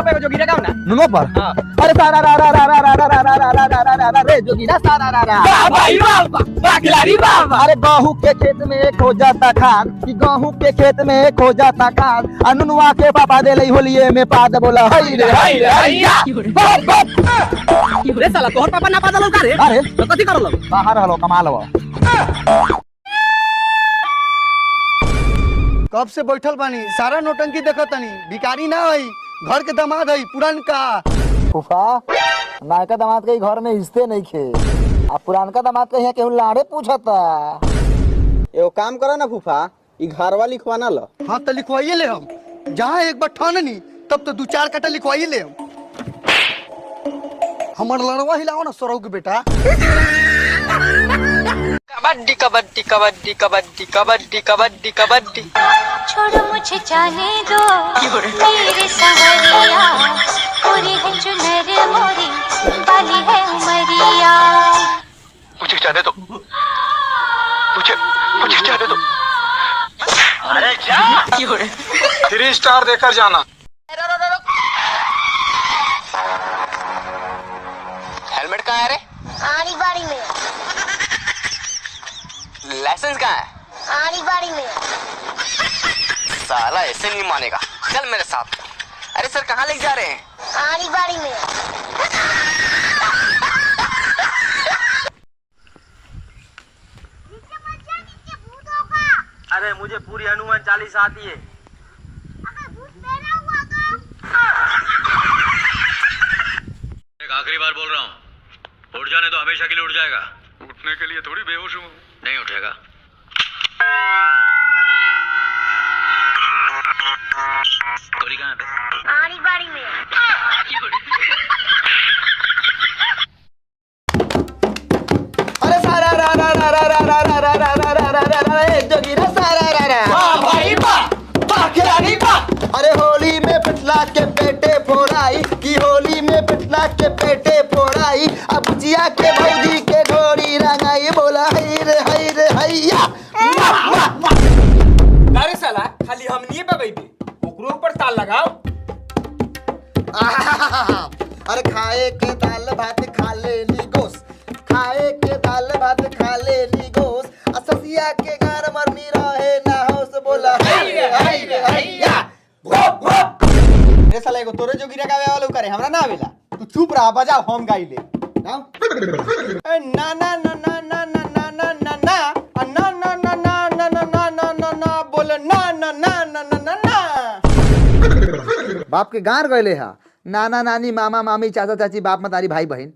पे एगो जोगीरा गाओ ना। नुनो पर। अरे सारा रा रा रा रा रा रा रा रा रा रा रा रा रे जोगीरा सारा रा रा। वाह भाई वाह, वाह खिलाड़ी वाह वाह। अरे गेहूं के खेत में एक हो जाता खाद, कि गेहूं के खेत में एक हो जाता खाद, आ नुनुआ के पापा दे लई होलिये में पाद, बोला हई रे हई रे हैया। बाप बाप। रे साला तोहर पापा ना पादलो का रे? अरे तो कथी करलो? बाहर हलो कमाल हो। कब से बैठल बानी, सारा नौटंकी देखतनी। भिखारी ना हई, घर के दामाद हई पुरानका। फूफा नायका दामाद के घर में हिस्से नहीं खे, आ पुरानका दामाद के यहाँ केहू लाड़े पूछता। एगो काम करो ना फूफा, ई घरवा लिखवाना ल। हाँ तो लिखवाइए ले हम, जहाँ एक बार ठाननी तब तो 2-4 कटा लिखवाइए ले हम। हमर लड़वा हिलाओ ना सौरव के बेटा। कबड्डी कबड्डी कबड्डी कबड्डी कबड्डी कबड्डी कबड्डी। छोड़ो मुझे जाने दो मेरे संवरिया, पूरी है चुनर मोरी बाली है उमरिया। मुझे जाने दो, मुझे मुझे जाने दो। अरे जा। 3 स्टार देकर जाना। हेलमेट कहाँ है रे? आनी बाड़ी में। लाइसेंस कहाँ है? आनी बाड़ी में। साला ऐसे नहीं मानेगा, चल मेरे साथ। अरे सर कहाँ ले जा रहे हैं? आनी बाड़ी में। अरे मुझे पूरी हनुमान चालीसा आती है। अगर भूत मेरा हुआ तो? एक आखिरी बार बोल रहा हूँ, उठ जाने तो हमेशा के लिए उठ जाएगा। उठने के लिए थोड़ी बेहोश हूँ। नहीं उठेगा। गोली कहाँ पे? आनी बाड़ी में। अरे सारा रा रा रा रा रा रा रा रा रा रा रा रा रा रे जोगीरा सारा रा रा। वाह भाई वाह, वाह खिलाड़ी वाह। अरे होली में पिटला के पेटे फोड़ाई, की होली में पिटला के पेटे फोड़ाई, अब बुचिया के भौजी के डोरी रंगाई, बोला हई रे हई रे हैया। वाह वाह वाह। अरे साला खाली हमनी पे बैठे, ओकरो ऊपर ताल लगाओ। अरे खाए के दाल भात खा ले ली गोस, खाए के दाल भात खा ले ली गोस, आ ससिया के गार मरनी रहे ना होस, बोला हई रे हई रे हैया। रे साला एगो तोरे जोगीरा गावे वाला करे, हमरा ना आवेला। तू चुप रहा, बजाओ हम गाई ले। ना ए ना ना ना ना ना ना ना ना ना ना आ ना ना ना ना ना ना ना ना ना ना बोल ना ना ना ना ना ना ना। बाप के गार गए हा, नाना नानी मामा मामी चाचा चाची बाप मतारी भाई बहन।